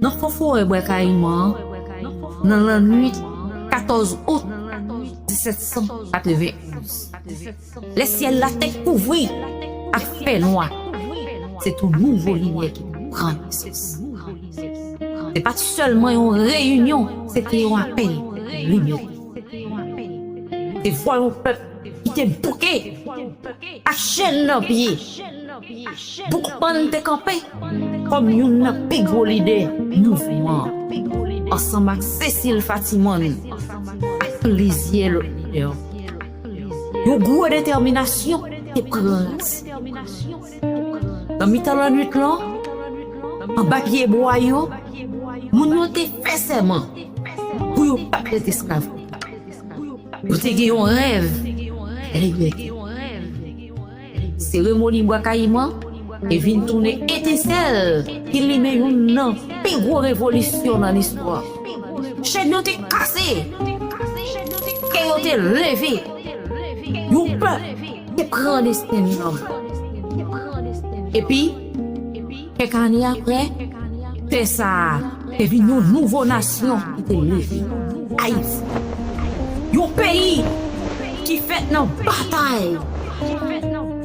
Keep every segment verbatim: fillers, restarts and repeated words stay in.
Nan fon forè Bwa Kayiman an, nan lannwit katòz out disèt san katrevennouz, lè syèl la te kouvri ak fènwa, se tou nouvo limyè ki pran nesans. Se pa t sèlman yon reyinyon, se te yon apèl pou limyè. Se vwa yon pèp ki te bouke ak chèn nan pye. Bouk Pann te kanpe kòm youn nan pi gwo lidè mouvman an, ansanm ak Cécile Fatiman ak plizyè lòt lidè. Yon gwo detèminasyon te pran ras. Nan mitan lannwit lan, anba pye bwa yo, moun yo te fè sèman pou yo p ap ret esklav. Yo te gen yon rèv, libète. Seremoni Bwa Kayiman te vin tounen etensèl ki limen youn nan pi gwo revolisyon nan listwa. Chèn yo te kase, kè yo te leve. Yon pèp te pran desten l nan men. Epi, kèk ane apre, tè sa a te vin yon nouvo nasyon ki te leve, Ayiti. Yon peyi ki fèt nan batay.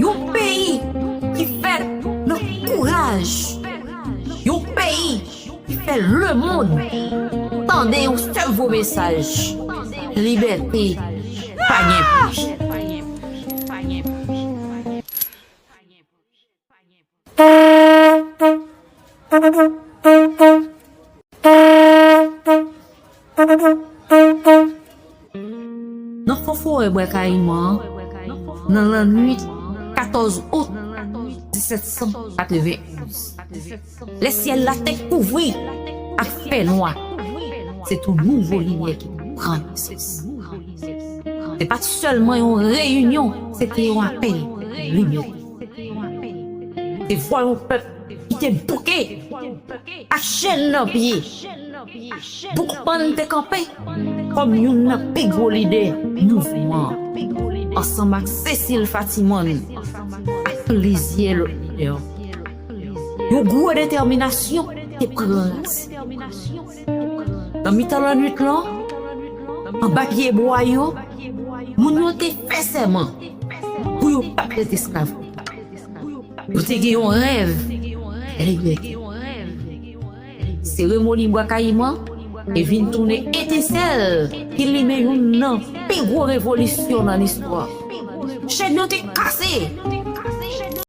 Yon peyi ki fèt nan kouraj. Yon peyi ki fè lemonn tande yon sèl gwo mesaj: libète pa gen pri. Nan fon forè Bwa Kayiman an, nan lannwit katòz out disèt san katrevennouz, lè syèl la te kouvri ak fènwa, se tou nouvo limyè ki pran nesans. Se pa t sèlman yon reyinyon, se te yon apèl pou limyè. Se vwa yon pèp ki te bouke ak chèn nan pye. Bouk Pann te kanpe kòm youn nan pi gwo lidè mouvman an, ansanm ak Cécile Fatiman ak plizyè lòt lidè. Yon gwo detèminasyon te pran ras. Nan mitan lannwit lan, anba pye bwa yo, moun yo te fè sèman pou yo p ap ret esklav. Yo te gen yon rèv, libète. Seremoni Bwa Kayiman te vin tounen etensèl ki limen youn nan pi gwo revolisyon nan listwa. Chèn yo te kase,